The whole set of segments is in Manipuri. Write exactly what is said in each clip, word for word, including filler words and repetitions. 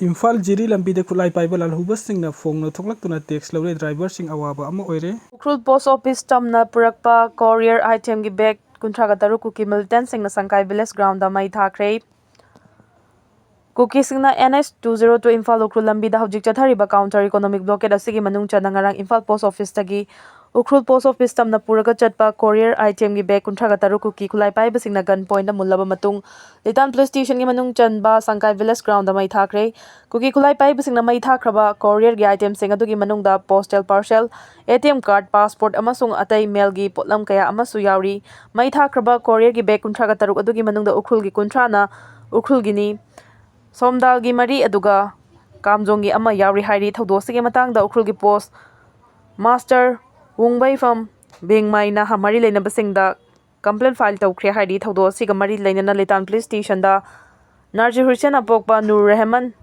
ꯏꯝꯐꯥꯜ ꯖꯤꯔꯤ ꯂꯝꯕꯤꯗ ꯈꯨꯠꯂꯥꯏ ꯄꯥꯏꯕ ꯂꯥꯜꯍꯧꯕꯁꯤꯡꯅ ꯐꯣꯡꯅ ꯊꯣꯛꯂꯛꯇꯨꯅ ꯇꯦꯛꯁ ꯂꯧꯔꯦ꯫ ꯗ꯭ꯔꯥꯏꯚꯔꯁꯤꯡ ꯑꯋꯥꯕ ꯑꯃ ꯑꯣꯏꯔꯦ꯫ ꯎꯈ꯭ꯔꯨꯜ ꯄꯣꯁ ꯑꯣꯐꯤꯁ ꯇꯝꯅ ꯄꯨꯔꯛꯄ ꯀꯣꯔꯤꯌꯔ ꯑꯥꯏꯇꯦꯝꯒꯤ ꯕꯦꯒ ꯀꯨꯟꯊ꯭ꯔꯥꯒ ꯇꯔꯨꯛ ꯀꯨꯀꯤ ꯃꯤꯂꯤꯇꯦꯟꯁꯤꯡꯅ ꯁꯪꯀꯥꯏ ꯚꯤꯂꯦꯖ ꯒ꯭ꯔꯥꯎꯟꯗ ꯃꯩ ꯊꯥꯈ꯭ꯔꯦ꯫ ꯀꯨꯀꯤꯁꯤꯡꯅ N H two zero two Imphal Ukhrul ꯂꯝꯕꯤꯗ ꯍꯧꯖꯤꯛ ꯆꯠꯊꯔꯤꯕ ꯀꯥꯎꯟꯇꯔ ꯏꯀꯣꯅꯣꯃꯤꯛ ꯕ꯭ꯂꯣꯀꯦꯠ ꯑꯁꯤꯒꯤ ꯃꯅꯨꯡ ꯆꯟꯅ ꯉꯔꯥꯡ ꯏꯝꯐꯥꯜ ꯄꯣꯁ ꯑꯣꯐꯤꯁꯇꯒꯤ ꯎꯈ꯭ꯔꯨꯜ ꯄꯣꯁ ꯑꯣꯐꯤꯁ ꯇꯝꯅ ꯄꯨꯔꯒ ꯆꯠꯄ ꯀꯣꯔꯤꯌꯔ ꯑꯥꯏꯇꯦꯝꯒꯤ ꯕꯦꯒ ꯀꯨꯟꯊ꯭ꯔꯥꯒ ꯇꯔꯨꯛ ꯀꯨꯀꯤ ꯈꯨꯠꯂꯥꯏ ꯄꯥꯏꯕꯁꯤꯡꯅ ꯒꯟ ꯄꯣꯏꯟꯗ ꯃꯨꯜꯂꯕ ꯃꯇꯨꯡ ꯂꯤꯇꯥꯟ ꯄꯨꯂꯤꯁ ꯁ꯭ꯇꯦꯁꯟꯒꯤ ꯃꯅꯨꯡ ꯆꯟꯕ ꯁꯪꯀꯥꯏ ꯚꯤꯂꯦꯖ ꯒ꯭ꯔꯥꯎꯟꯗ ꯃꯩ ꯊꯥꯈ꯭ꯔꯦ꯫ ꯀꯨꯀꯤ ꯈꯨꯠꯂꯥꯏ ꯄꯥꯏꯕꯁꯤꯡꯅ ꯃꯩ ꯊꯥꯈ꯭ꯔꯕ ꯀꯣꯔꯤꯌꯔꯒꯤ ꯑꯥꯏꯇꯦꯝꯁꯤꯡ ꯑꯗꯨꯒꯤ ꯃꯅꯨꯡꯗ postal parcel, A T M card, passport ꯑꯃꯁꯨꯡ ꯑꯇꯩ ꯃꯦꯜꯒꯤ ꯄꯣꯠꯂꯝ ꯀꯌꯥ ꯑꯃꯁꯨ ꯌꯥꯎꯔꯤ꯫ ꯃꯩ ꯊꯥꯈ꯭ꯔꯕ ꯀꯣꯔꯤꯌꯔꯒꯤ ꯕꯦꯒ ꯀꯨꯟꯊ꯭ꯔꯥꯒ ꯇꯔꯨꯛ ꯑꯗꯨꯒꯤ ꯃꯅꯨꯡꯗ ꯎꯈ꯭ꯔꯨꯜꯒꯤ ꯀꯨꯟꯊ꯭ꯔꯥꯅ ꯎꯈ꯭ꯔꯨꯜꯒꯤꯅꯤ, ꯁꯣꯝꯗꯥꯜꯒꯤ ꯃꯔꯤ ꯑꯗꯨꯒ ꯀꯥꯝꯖꯣꯡꯒꯤ ꯑꯃ ꯌꯥꯎꯔꯤ ꯍꯥꯏꯔꯤ꯫ ꯊꯧꯗꯣꯛ ꯑꯁꯤꯒꯤ ꯃꯇꯥꯡꯗ ꯎꯈ꯭ꯔꯨꯜꯒꯤ ꯄꯣꯁ ꯃꯥꯁꯇꯔ ꯋꯨꯡꯕꯩꯐꯝ ꯕꯦꯡꯃꯥꯏꯅ ꯃꯔꯤ ꯂꯩꯅꯕꯁꯤꯡꯗ ꯀꯝꯄ꯭ꯂꯦꯟ ꯐꯥꯏꯜ ꯇꯧꯈ꯭ꯔꯦ ꯍꯥꯏꯔꯤ꯫ ꯊꯧꯗꯣꯛ ꯑꯁꯤꯒ ꯃꯔꯤ ꯂꯩꯅꯅ ꯂꯤꯇꯥꯟ ꯄꯨꯂꯤꯁ ꯁ꯭ꯇꯦꯁꯟꯗ ꯅꯥꯖꯤꯔ ꯍꯨꯁꯦꯟ ꯑꯄꯣꯛꯄ ꯅꯨꯔ ꯔꯦꯍꯃꯟ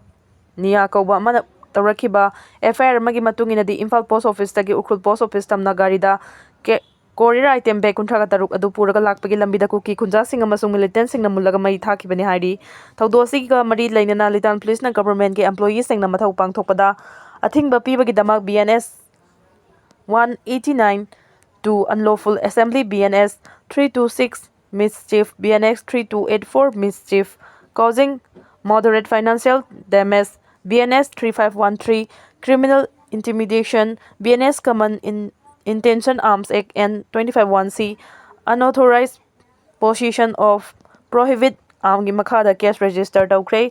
ꯅꯤꯌꯥ ꯀꯧꯕ ꯑꯃꯅ ꯇꯧꯔꯛꯈꯤꯕ ꯑꯦꯐ ꯑꯥꯏ ꯑꯥꯔ ꯑꯃꯒꯤ ꯃꯇꯨꯡ ꯏꯟꯅꯗꯤ ꯏꯝꯐꯥꯜ ꯄꯣꯁ ꯑꯣꯐꯤꯁꯇꯒꯤ ꯎꯈ꯭ꯔꯨꯜ ꯄꯣꯁ ꯑꯣꯐꯤꯁ ꯇꯝꯅ ꯒꯥꯔꯤꯗ ꯀꯦ-, ꯀꯣꯔꯤꯌꯔ ꯑꯥꯏꯇꯦꯝ ꯕꯦꯒ ꯀꯨꯟꯊ꯭ꯔꯥꯒ ꯇꯔꯨꯛ ꯑꯗꯨ ꯄꯨꯔꯒ ꯂꯥꯛꯄꯒꯤ ꯂꯝꯕꯤꯗ ꯀꯨꯀꯤ ꯈꯨꯟꯖꯥꯁꯤꯡ ꯑꯃꯁꯨꯡ ꯃꯤꯂꯤꯇꯦꯟꯁꯤꯡꯅ ꯃꯨꯜꯂꯒ ꯃꯩ ꯊꯥꯈꯤꯕꯅꯤ ꯍꯥꯏꯔꯤ꯫ ꯊꯧꯗꯣꯛ ꯑꯁꯤꯒ ꯃꯔꯤ ꯂꯩꯅꯅ ꯂꯤꯇꯥꯟ ꯄꯨꯂꯤꯁꯅ ꯒꯚꯔꯟꯃꯦꯟꯠꯀꯤ ꯑꯦꯝꯄ꯭ꯂꯣꯌꯤꯁꯤꯡꯅ ꯃꯊꯧ ꯄꯥꯡꯊꯣꯛꯄꯗ ꯑꯊꯤꯡꯕ ꯄꯤꯕꯒꯤꯗꯃꯛ B N S one eighty nine two unlawful assembly, B N S three two six mischief, B N S three two eight four mischief, causing moderate financial damage, B N S three five one three criminal intimidation, B N S common in intention arms act and twenty five one C unauthorized possession of prohibit armꯒꯤ ꯃꯈꯥꯗ ꯀꯦꯁ ꯔꯦꯖꯤꯁꯇꯔ ꯇꯧꯈ꯭ꯔꯦ꯫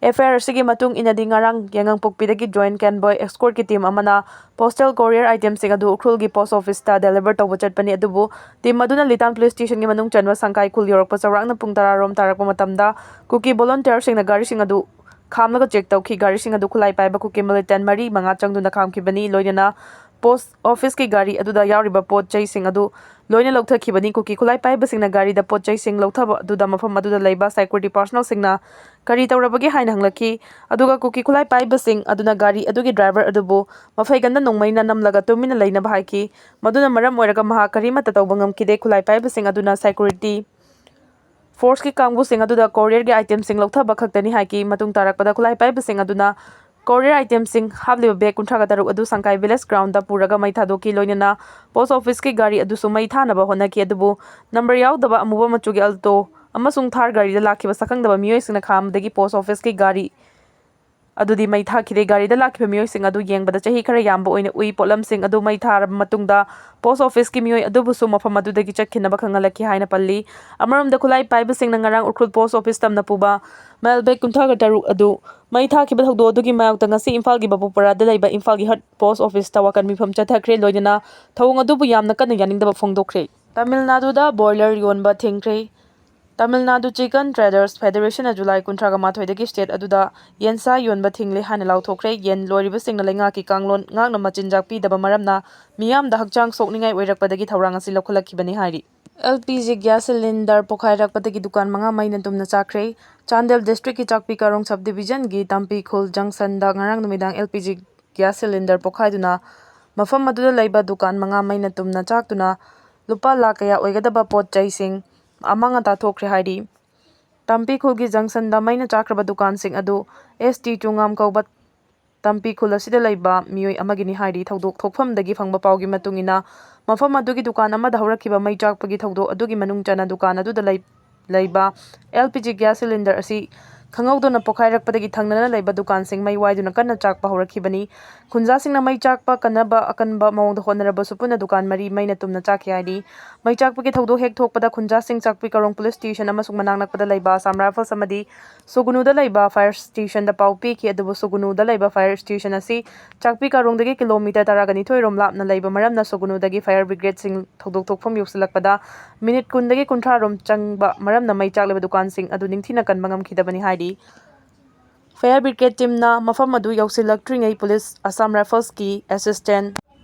ꯑꯦꯐ ꯑꯥꯏ ꯑꯥꯔ ꯑꯁꯤꯒꯤ ꯃꯇꯨꯡ ꯏꯟꯅꯗꯤ ꯉꯔꯥꯡ ꯌꯥꯏꯉꯪꯄꯣꯛꯄꯤꯗꯒꯤ ꯖꯣꯏꯟꯠ ꯀꯦꯟꯕꯣꯏ ꯑꯦꯁꯀꯣꯔꯠꯀꯤ ꯇꯤꯝ ꯑꯃꯅ ꯄꯣꯁꯇꯦꯜ ꯀꯣꯔꯤꯌꯔ ꯑꯥꯏꯇꯦꯝꯁꯤꯡ ꯑꯗꯨ ꯎꯈ꯭ꯔꯨꯜꯒꯤ ꯄꯣꯁ ꯑꯣꯐꯤꯁꯇ ꯗꯦꯂꯤꯚꯔ ꯇꯧꯕ ꯆꯠꯄꯅꯤ, ꯑꯗꯨꯕꯨ ꯇꯤꯝ ꯑꯗꯨꯅ ꯂꯤꯇꯥꯟ ꯄꯨꯂꯤꯁ ꯁ꯭ꯇꯦꯁꯟꯒꯤ ꯃꯅꯨꯡ ꯆꯟꯕ ꯁꯪꯀꯥꯏ ꯈꯨꯜ ꯌꯧꯔꯛꯄ ꯆꯥꯎꯔꯥꯛꯅ ꯄꯨꯡ ꯇꯔꯥ ꯔꯣꯝ ꯇꯥꯔꯛꯄ ꯃꯇꯝꯗ ꯀꯨꯀꯤ ꯚꯣꯂꯨꯟꯇꯤꯌꯔꯁꯤꯡꯅ ꯒꯥꯔꯤꯁꯤꯡ ꯑꯗꯨ ꯈꯥꯝꯂꯒ ꯆꯦꯛ ꯇꯧꯈꯤ꯫ ꯒꯥꯔꯤꯁꯤꯡ ꯑꯗꯨ ꯈꯨꯠꯂꯥꯏ ꯄꯥꯏꯕ ꯀꯨꯀꯤ ꯃꯤꯂꯤꯇꯦꯟꯠ ꯃꯔꯤ ꯃꯉꯥ ꯆꯪꯗꯨꯅ ꯈꯥꯝꯈꯤꯕꯅꯤ꯫ ꯂꯣꯏꯅꯅ ꯄꯣꯁ ꯑꯣꯐꯤꯁꯀꯤ ꯒꯥꯔꯤ ꯑꯗꯨꯗ ꯌꯥꯎꯔꯤꯕ ꯄꯣꯠ ꯆꯩꯁꯤꯡ ꯑꯗꯨ ꯂꯣꯏꯅ ꯂꯧꯊꯈꯤꯕꯅꯤ꯫ ꯀꯨꯀꯤ ꯈꯨꯠꯂꯥꯏ ꯄꯥꯏꯕꯁꯤꯡꯅ ꯒꯥꯔꯤꯗ ꯄꯣꯠ ꯆꯩꯁꯤꯡ ꯂꯧꯊꯕ ꯑꯗꯨꯗ ꯃꯐꯝ ꯑꯗꯨꯗ ꯂꯩꯕ ꯁꯦꯀ꯭ꯌꯨꯔꯤꯇꯤ ꯄꯥꯔꯁꯣꯅꯦꯜꯁꯤꯡꯅ ꯀꯔꯤ ꯇꯧꯔꯕꯒꯦ ꯍꯥꯏꯅ ꯍꯪꯂꯛꯈꯤ꯫ ꯑꯗꯨꯒ ꯀꯨꯀꯤ ꯈꯨꯠꯂꯥꯏ ꯄꯥꯏꯕꯁꯤꯡ ꯑꯗꯨꯅ ꯒꯥꯔꯤ ꯑꯗꯨꯒꯤ ꯗ꯭ꯔꯥꯏꯚꯔ ꯑꯗꯨꯕꯨ ꯃꯐꯩꯒꯟꯗ ꯅꯣꯡꯃꯩꯅ ꯅꯝꯂꯒ ꯇꯨꯃꯤꯟꯅ ꯂꯩꯅꯕ ꯍꯥꯏꯈꯤ꯫ ꯃꯗꯨꯅ ꯃꯔꯝ ꯑꯣꯏꯔꯒ ꯃꯍꯥꯛ ꯀꯔꯤꯃꯠꯇ ꯇꯧꯕ ꯉꯝꯈꯤꯗꯦ꯫ ꯈꯨꯠꯂꯥꯏ ꯄꯥꯏꯕꯁꯤꯡ ꯑꯗꯨꯅ ꯁꯦꯀ꯭ꯌꯨꯔꯤꯇꯤ ꯐꯣꯔꯁꯀꯤ ꯀꯥꯡꯕꯨꯁꯤꯡ ꯑꯗꯨꯗ ꯀꯣꯔꯤꯌꯔꯒꯤ ꯑꯥꯏꯇꯦꯝꯁꯤꯡ ꯂꯧꯊꯕ ꯈꯛꯇꯅꯤ ꯍꯥꯏꯈꯤ꯫ ꯃꯇꯨꯡ ꯇꯥꯔꯛꯄꯗ ꯈꯨꯠꯂꯥꯏ ꯄꯥꯏꯕꯁꯤꯡ ꯑꯗꯨꯅ ꯀꯣꯔꯤꯌꯔ ꯑꯥꯏꯇꯦꯝꯁꯤꯡ ꯍꯥꯞꯂꯤꯕ ꯕꯦꯒ ꯀꯨꯟꯊ꯭ꯔꯥꯒ ꯇꯔꯨꯛ ꯑꯗꯨ ꯁꯪꯀꯥꯏ ꯚꯤꯂꯦꯖ ꯒ꯭ꯔꯥꯎꯟꯗ ꯄꯨꯔꯒ ꯃꯩ ꯊꯥꯗꯣꯛꯈꯤ꯫ ꯂꯣꯏꯅꯅ ꯄꯣꯁ ꯑꯣꯐꯤꯁꯀꯤ ꯒꯥꯔꯤ ꯑꯗꯨꯁꯨ ꯃꯩ ꯊꯥꯅꯕ ꯍꯣꯠꯅꯈꯤ, ꯑꯗꯨꯕꯨ ꯅꯝꯕꯔ ꯌꯥꯎꯗꯕ ꯑꯃꯨꯕ ꯃꯆꯨꯒꯤ ꯑꯜꯇꯣ ꯑꯃꯁꯨꯡ ꯊꯥꯔ ꯒꯥꯔꯤꯗ ꯂꯥꯛꯈꯤꯕ ꯁꯛꯈꯪꯗꯕ ꯃꯤꯑꯣꯏꯁꯤꯡꯅ ꯈꯥꯝꯕꯗꯒꯤ ꯄꯣꯁ ꯑꯣꯐꯤꯁꯀꯤ ꯒꯥꯔꯤ ꯑꯗꯨꯗꯤ ꯃꯩ ꯊꯥꯈꯤꯗꯦ꯫ ꯒꯥꯔꯤꯗ ꯂꯥꯛꯈꯤꯕ ꯃꯤꯑꯣꯏꯁꯤꯡ ꯑꯗꯨ ꯌꯦꯡꯕꯗ ꯆꯍꯤ ꯈꯔ ꯌꯥꯝꯕ ꯑꯣꯏꯅ ꯎꯏ꯫ ꯄꯣꯠꯂꯝꯁꯤꯡ ꯑꯗꯨ ꯃꯩ ꯊꯥꯔꯕ ꯃꯇꯨꯡꯗ ꯄꯣꯁ ꯑꯣꯐꯤꯁꯀꯤ ꯃꯤꯑꯣꯏ ꯑꯗꯨꯕꯨꯁꯨ ꯃꯐꯝ ꯑꯗꯨꯗꯒꯤ ꯆꯠꯈꯤꯅꯕ ꯈꯪꯍꯜꯂꯛꯈꯤ ꯍꯥꯏꯅ ꯄꯜꯂꯤ꯫ ꯑꯃꯔꯣꯝꯗ ꯈꯨꯠꯂꯥꯏ ꯄꯥꯏꯕꯁꯤꯡꯅ ꯉꯔꯥꯡ ꯎꯈ꯭ꯔꯨꯜ ꯄꯣꯁ ꯑꯣꯐꯤꯁ ꯇꯝꯅ ꯄꯨꯕ ꯃꯦꯜ ꯕꯦꯒ ꯀꯨꯟꯊ꯭ꯔꯥꯒ ꯇꯔꯨꯛ ꯑꯗꯨ ꯃꯩ ꯊꯥꯈꯤꯕ ꯊꯧꯗꯣꯛ ꯑꯗꯨꯒꯤ ꯃꯥꯌꯣꯛꯇ ꯉꯁꯤ ꯏꯝꯐꯥꯜꯒꯤ ꯕꯥꯕꯨꯄꯥꯔꯥꯗ ꯂꯩꯕ ꯏꯝꯐꯥꯜꯒꯤ ꯍꯠ ꯄꯣꯁ ꯑꯣꯐꯤꯁꯇ ꯋꯥꯀꯠ ꯃꯤꯐꯝ ꯆꯠꯊꯈ꯭ꯔꯦ꯫ ꯂꯣꯏꯅꯅ ꯊꯧꯑꯣꯡ ꯑꯗꯨꯕꯨ ꯌꯥꯝꯅ ꯀꯟꯅ ꯌꯥꯅꯤꯡꯗꯕ ꯐꯣꯡꯗꯣꯛꯈ꯭ꯔꯦ꯫ ꯇꯥꯃꯤꯜ ꯅꯥꯗꯨꯗ ꯕꯣꯏꯂꯔ ꯌꯣꯟꯕ ꯊꯤꯡꯈ꯭ꯔꯦ꯫ ꯇꯥꯃꯤꯜ ꯅꯥꯗꯨ ꯆꯤꯀꯟ ꯇ꯭ꯔꯦꯗꯔꯁ ꯐꯦꯗꯔꯦꯁꯟꯅ ꯖꯨꯂꯥꯏ ꯀꯨꯟꯊ꯭ꯔꯥꯒ ꯃꯥꯊꯣꯏꯗꯒꯤ ꯁ꯭ꯇꯦꯠ ꯑꯗꯨꯗ ꯌꯦꯟꯁꯥ ꯌꯣꯟꯕ ꯊꯤꯡꯂꯦ ꯍꯥꯏꯅ ꯂꯥꯎꯊꯣꯛꯈ꯭ꯔꯦ꯫ ꯌꯦꯟ ꯂꯣꯏꯔꯤꯕꯁꯤꯡꯅ ꯂꯩꯉꯥꯛꯀꯤ ꯀꯥꯡꯂꯣꯟ ꯉꯥꯛꯅ ꯃꯆꯤꯟꯖꯥꯛ ꯄꯤꯗꯕ ꯃꯔꯝꯅ ꯃꯤꯌꯥꯝꯗ ꯍꯛꯆꯥꯡ ꯁꯣꯛꯅꯤꯡꯉꯥꯏ ꯑꯣꯏꯔꯛꯄꯗꯒꯤ ꯊꯧꯔꯥꯡ ꯑꯁꯤ ꯂꯧꯈꯠꯂꯛꯈꯤꯕꯅꯤ ꯍꯥꯏꯔꯤ꯫ L P G gas cylinder ꯄꯣꯈꯥꯏꯔꯛꯄꯗꯒꯤ ꯗꯨꯀꯥꯟ ꯃꯉꯥ ꯃꯩꯅ ꯇꯨꯝꯅ ꯆꯥꯛꯈ꯭ꯔꯦ꯫ ꯆꯥꯟꯗꯦꯜ ꯗꯤꯁꯇ꯭ꯔꯤꯛꯀꯤ ꯆꯥꯛꯄꯤ ꯀꯥꯔꯣꯡ ꯁꯕ ꯗꯤꯕꯤꯖꯟꯒꯤ ꯇꯥꯝꯄꯤꯈꯨꯜ ꯖꯪꯁꯟꯗ ꯉꯔꯥꯡ ꯅꯨꯃꯤꯗꯥꯡ L P G gas cylinder ꯄꯣꯈꯥꯏꯗꯨꯅ ꯃꯐꯝ ꯑꯗꯨꯗ ꯂꯩꯕ ꯗꯨꯀꯥꯟ ꯃꯉꯥ ꯃꯩꯅ ꯇꯨꯝꯅ ꯆꯥꯛꯇꯨꯅ ꯂꯨꯄꯥ ꯂꯥꯈ ꯀꯌꯥ ꯑꯣꯏꯒꯗꯕ ꯄꯣꯠ ꯆꯩꯁꯤꯡ ꯑꯃꯥꯡ ꯑꯇꯥ ꯊꯣꯛꯈ꯭ꯔꯦ ꯍꯥꯏꯔꯤ꯫ ꯇꯥꯝꯄꯤꯈꯨꯜꯒꯤ ꯖꯪꯁꯟꯗ ꯃꯩꯅ ꯆꯥꯛꯈ꯭ꯔꯕ ꯗꯨꯀꯥꯟꯁꯤꯡ ꯑꯗꯨ ꯑꯦꯁ ꯇꯤ ꯆꯨꯉꯥꯝ ꯀꯧꯕ ꯇꯥꯝꯄꯤꯈꯨꯜ ꯑꯁꯤꯗ ꯂꯩꯕ ꯃꯤꯑꯣꯏ ꯑꯃꯒꯤꯅꯤ ꯍꯥꯏꯔꯤ꯫ ꯊꯧꯗꯣꯛ ꯊꯣꯛꯐꯝꯗꯒꯤ ꯐꯪꯕ ꯄꯥꯎꯒꯤ ꯃꯇꯨꯡ ꯏꯟꯅ, ꯃꯐꯝ ꯑꯗꯨꯒꯤ ꯗꯨꯀꯥꯟ ꯑꯃꯗ ꯍꯧꯔꯛꯈꯤꯕ ꯃꯩ ꯆꯥꯛꯄꯒꯤ ꯊꯧꯗꯣꯛ ꯑꯗꯨꯒꯤ ꯃꯅꯨꯡ ꯆꯟꯅ ꯗꯨꯀꯥꯟ ꯑꯗꯨꯗ ꯂꯩ-, ꯂꯩꯕ L P G gas cylinder ꯑꯁꯤ ꯈꯪꯍꯧꯗꯅ ꯄꯣꯈꯥꯏꯔꯛꯄꯗꯒꯤ ꯊꯪꯅꯅ ꯂꯩꯕ ꯗꯨꯀꯥꯟꯁꯤꯡ ꯃꯩ ꯋꯥꯏꯗꯨꯅ ꯀꯟꯅ ꯆꯥꯛꯄ ꯍꯧꯔꯛꯈꯤꯕꯅꯤ꯫ ꯈꯨꯟꯖꯥꯁꯤꯡꯅ ꯃꯩ ꯆꯥꯛꯄ ꯀꯟꯅꯕ ꯑꯀꯟꯕ ꯃꯑꯣꯡꯗ ꯍꯣꯠꯅꯔꯕꯁꯨ ꯄꯨꯟꯅ ꯗꯨꯀꯥꯟ ꯃꯔꯤ ꯃꯩꯅ ꯇꯨꯝꯅ ꯆꯥꯛꯈꯤ ꯍꯥꯏꯔꯤ꯫ ꯃꯩ ꯆꯥꯛꯄꯒꯤ ꯊꯧꯗꯣꯛ ꯍꯦꯛ ꯊꯣꯛꯄꯗ ꯈꯨꯟꯖꯥꯁꯤꯡ ꯆꯥꯛꯄꯤ ꯀꯥꯔꯣꯡ ꯄꯨꯂꯤꯁ ꯁ꯭ꯇꯦꯁꯟ ꯑꯃꯁꯨꯡ ꯃꯅꯥꯛ ꯅꯛꯄꯗ ꯂꯩꯕ ꯑꯁꯥꯝ ꯔꯥꯏꯐꯜꯁ ꯑꯃꯗꯤ ꯁꯨꯒꯨꯅꯨꯗ ꯂꯩꯕ ꯐꯥꯌꯔ ꯁ꯭ꯇꯦꯁꯟꯗ ꯄꯥꯎ ꯄꯤꯈꯤ, ꯑꯗꯨꯕꯨ ꯁꯨꯒꯨꯅꯨꯗ ꯂꯩꯕ ꯐꯥꯌꯔ ꯁ꯭ꯇꯦꯁꯟ ꯑꯁꯤ ꯆꯥꯛꯄꯤ ꯀꯥꯔꯣꯡꯗꯒꯤ ꯀꯤꯂꯣꯃꯤꯇꯔ ꯇꯔꯥꯒ ꯅꯤꯊꯣꯏ ꯔꯣꯝ ꯂꯥꯞꯅ ꯂꯩꯕ ꯃꯔꯝꯅ ꯁꯨꯒꯨꯅꯨꯗꯒꯤ ꯐꯥꯌꯔ ꯕ꯭ꯔꯤꯒꯦꯗꯁꯤꯡ ꯊꯧꯗꯣꯛ ꯊꯣꯛꯐꯝ ꯌꯧꯁꯤꯜꯂꯛꯄꯗ ꯃꯤꯅꯤꯠ ꯀꯨꯟꯗꯒꯤ ꯀꯨꯟꯊ꯭ꯔꯥ ꯔꯣꯝ ꯆꯪꯕ ꯃꯔꯝꯅ ꯃꯩ ꯆꯥꯛꯂꯤꯕ ꯗꯨꯀꯥꯟꯁꯤꯡ ꯑꯗꯨ ꯅꯤꯡꯊꯤꯅ ꯀꯟꯕ ꯉꯝꯈꯤꯗꯕꯅꯤ ꯍꯥꯏꯔꯤ꯫ ꯐꯥꯌꯔ ꯕ꯭ꯔꯤꯒꯦꯗ ꯇꯤꯝꯅ ꯃꯐꯝ ꯑꯗꯨ ꯌꯧꯁꯤꯜꯂꯛꯇ꯭ꯔꯤꯉꯩ ꯄꯨꯂꯤꯁ ꯑꯁꯥꯝ ꯔꯥꯏꯐꯜꯁꯀꯤ ꯑꯦꯁꯤꯁꯇꯦꯟꯠ